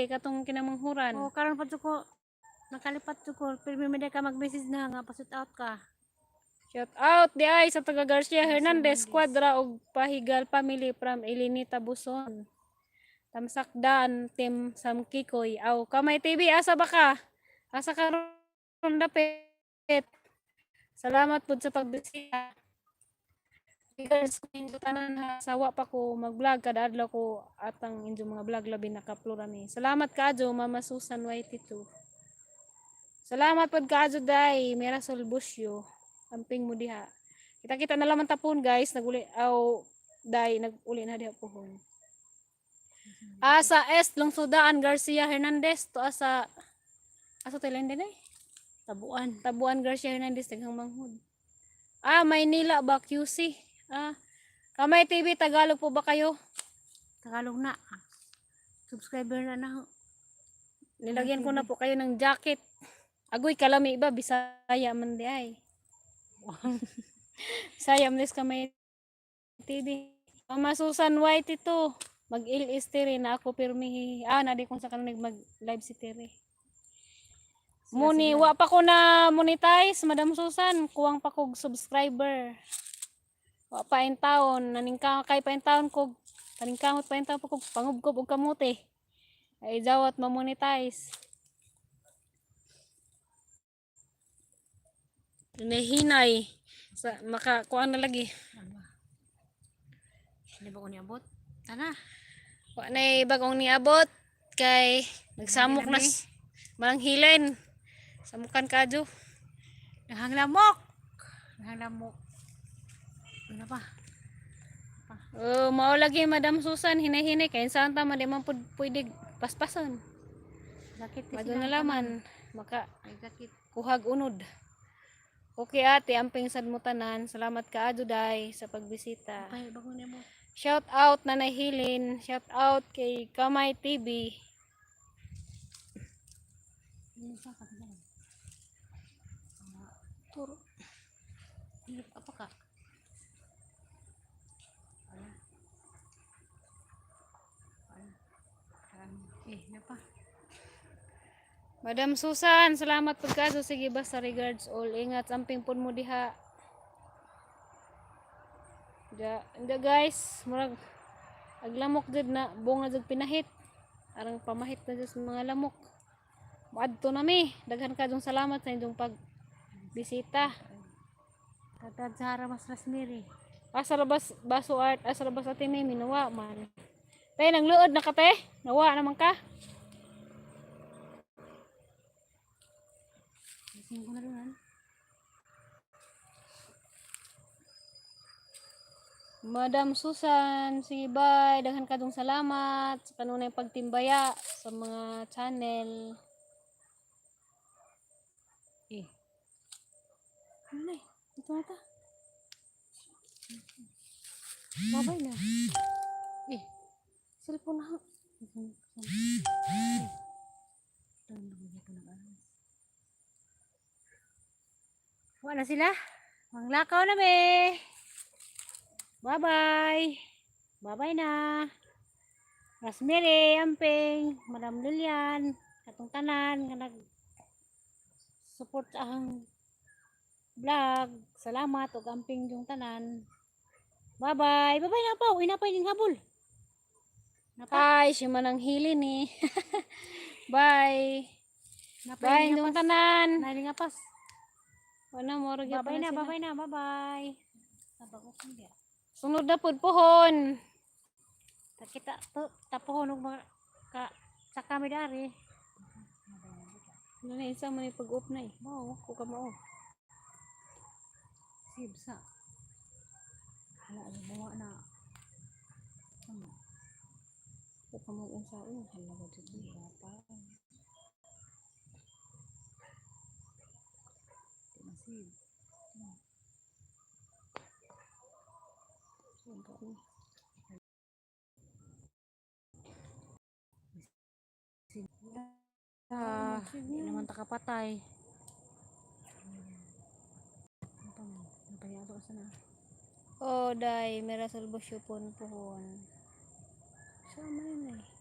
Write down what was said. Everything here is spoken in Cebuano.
Katong kinamanghuran. Oh, karon pa jud ko nakalipat jud ko, pero may ka mag-message na nga pa-shout out ka. Shout out di ay sa taga Garcia Garcia Hernandez Hernandez. Cuadra og Pahigal family from Elenita Buson. Tamsakdan Team Samkikoy. Aw, Kamay TV, asa ba ka? Asa ka ron dapit? Salamat pud sa pagbisita. Regards ko inyo tanan ha. Sawa pa ko mag-vlog kada adlaw ko atang inyong mga vlog, labi na ka-Flora mi. Salamat kaadyo, Mama Susan YT2. Salamat pud kaadyo, day Mirasol Busyo. Amping mo diha. Kita-kita na lamang tapon, guys. Naguli aw day naguli na diha pohon. Asa S Lungsudaan Garcia Hernandez to asa asa Thailand din eh. Tabuan. Tabuan Garcia Hernandez, daghang manghud. Ah, Maynila ba, QC? Ah, Kamay TV, Tagalog po ba kayo? Tagalog na. Subscriber na na. Nilagyan ko na po kayo ng jacket. Agoy kalami ba, Bisaya man di ay. Bisaya man dis Kamay TV. Mama Susan White ito. Mag-ilis tiri na ako pirmi. Ah, nadi kung sa kanunig mag live si Tiri. Muni, wa pa ko na monetize, Madam Susan. Kuwang pa kog subscriber. Wa pa in taon, naning ka kay pa in taon kog paningkamot pa in taon pa kog pangubkob og kamote. Ay jawat ma-monetize. Hinahinay sa maka kuan na lagi. Hindi ba ko niabot? Tana. Wa nay bagong niabot kay nagsamok na malang hilen. Samukan kadyo. Dahang lamok. Dahang lamok. Ano pa? Oh, mao lagi, Madam Susan, hinay-hinay kay saan ta man di man pud pwede paspason. Sakit kasi Mado na laman maka Ay, sakit. kuhag unod. Okay ate, amping sad mo tanan. Salamat kaadyo, day, sa pagbisita. Ay, bago niabot. Shout out Nanay Hilin, shout out kay Kamay TV. Ano sa ka? Turo. Hirap apa ka? Wala. Wala. Eh, na pa. Madam Susan, salamat pagkaso. Sige, basta regards all. Ingat, amping pud mo diha. Da, da guys, murag aglamok jud na bunga jud pinahit. Arang pamahit na jud sa mga lamok. Moadto na mi. Daghan kaayong salamat sa inyong pagbisita. Tatad sa Haramas Rasmiri. Asa labas baso art, asa labas ate may minuwa man. Te, nangluod na ka, te? Nawa naman ka? Gising ko na rin. Ah. Madam Susan, sige, bye. Daghan kadong salamat sa kanunay pagtimbaya sa mga channel. Eh, Ano na eh? Ito na ta. Babay na. Eh, Cellphone na. Wala sila. Manglakaw na me. Bye-bye. Bye-bye na. Rasmere, Amping, Madam Lilian, katong tanan nga nag support sa ahang vlog. Salamat ug amping yung tanan. Bye-bye. Bye-bye na pa. Uy na pa yung habol. Napa. Ay, siya man ang hili ni. Bye. Napa. Bye, inyong tanan. Nalingapas. Wala mo Bye-bye na, bye-bye na, bye-bye. Tabago ko niya. Sunod na pud pohon. Kita to tapuhon og mga ka sa kami dari. Ano na isa man yung pag-off na eh. Mao, Ko ka mao. sibsa. Hala ay buwa na. Ano? Ko ka mao unsa oh, hala ba jud ni. Bata. Di masib. Unsa ni? Ah, di naman ta kapatay. Ano pa man? Ano pa yato sa na? Oh, day, Mirasol Bosyo pon pohon. Sa man yun eh.